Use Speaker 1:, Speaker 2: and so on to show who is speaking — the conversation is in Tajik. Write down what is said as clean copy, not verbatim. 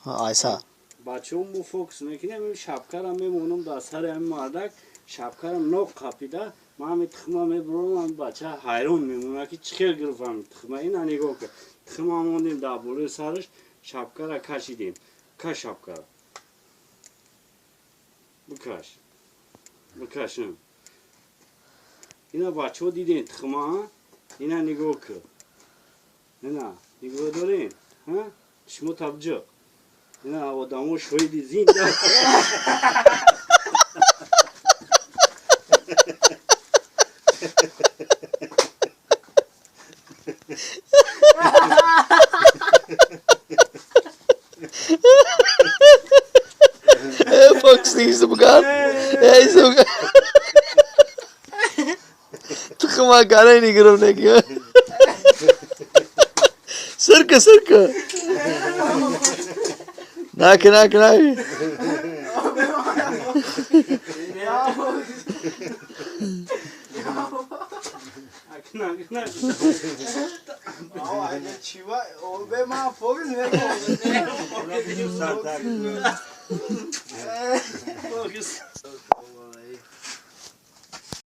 Speaker 1: Айса.
Speaker 2: Бачаҳо, мо фокус мекунем, шапкара мемонам дар сари ҳамин мардак, шапкара ноқ қапида, ман ҳами тухма мебурам, ҳами бача ҳайрон мемонад, ки чӣ хел гирифт ҳами тухма. Ина нигоҳ кун, тухма мондем дар болои сараш, шапкара кашидем. Каш шапкара, бикаш, бикаш. Ина, бачаҳо, дидем тухма? Ина нигоҳ кун, ина нигоҳ дорем, шумо табҷиқ, ина одамо шоҳиди зинда.
Speaker 1: Фокус нест, бугар. Тухма гарай нигирам неки. Сирка, сирка. Наки, наки, наки.
Speaker 2: Фокус.